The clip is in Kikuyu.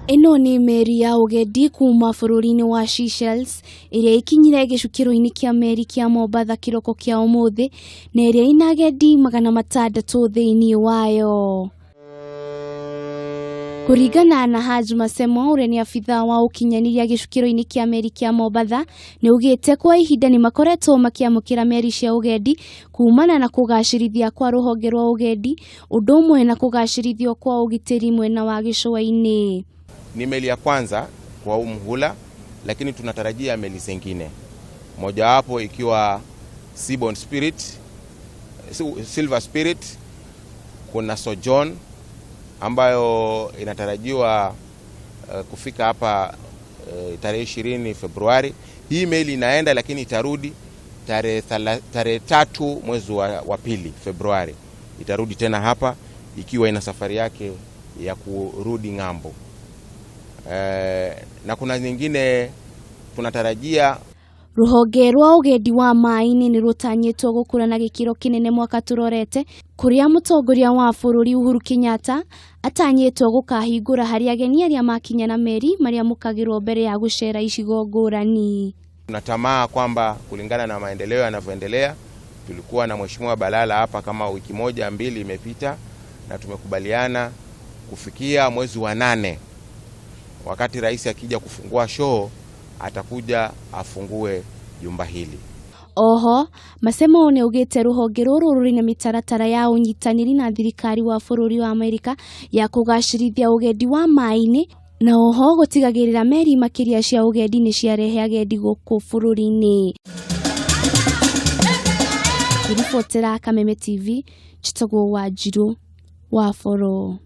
Ĩno nĩ meri ya ũgendi kuma bũrũri-inĩ wa Seychelles ĩrĩa ĩkinyire gĩcukĩro-inĩ kĩa meri kĩa Mombatha kĩroko kĩa ũmũthĩ na ĩrĩa ĩna agendi 600 thĩinĩ wayo. Kũringana na Haji Masemo ũrĩa nĩ abithaa wa ũkinyanĩria gĩcukĩro-inĩ kĩa meri kĩa Mombatha, nĩ augĩte kwa ihinda nĩ makoretwo makĩamũkĩra meri cia ũgendi kumana na kũgacĩrithia kwa rũhonge rwa ũgendi ũndũ ũmwe na kũgacĩrithio kwa ũgitĩri mwena wa gĩcũa-inĩ. Ni meli ya kwanza kwa huu mhula, lakini tunatarajia meli zingine, mojawapo ikiwa Seaborne Spirit, Silver Spirit, kuna Sojourn ambayo inatarajiwa kufika hapa tarehe 20 Februari. Hii meli inaenda lakini itarudi tarehe 3 mwezi wa pili Februari, itarudi tena hapa ikiwa ina safari yake ya kurudi ng'ambo. Na kuna nyingine tunatarajia. Rũhonge rwa ũgendi wa maĩ-inĩ nĩ rũtanyĩtwo gũkũra na gĩkĩro kĩnene mwaka tũrorete kũrĩa mũtongoria wa bũrũri Uhuru Kenyatta atanyĩtwo gũkahingũra harĩa ageni arĩa makinya na meri marĩamũkagĩrwo mbere ya gũcera icigo ngũrani. Tunatamaa kwamba kulingana na maendeleo yanavyoendelea, tulikuwa na Mheshimiwa Balala hapa kama wiki moja mbili imepita, na tumekubaliana kufikia mwezi wa 8 wakati rais akija kufungua show atakuja afungue jumba hili. Oho Masemo nĩ augĩte rũhonge rũrũ rũrĩ na mĩtaratara ya ũnyitanĩri na thirikari wa bũrũri wa Amerika ya kũgacĩrithia ũgendi wa maĩ-inĩ na oho gũtigagĩrĩra meri makĩria cia ũgendi nĩ ciarehe agendi gũkũ bũrũri-inĩ. Ngĩribotera Kameme TV, njĩtagwo Wanjirũ wa Boro.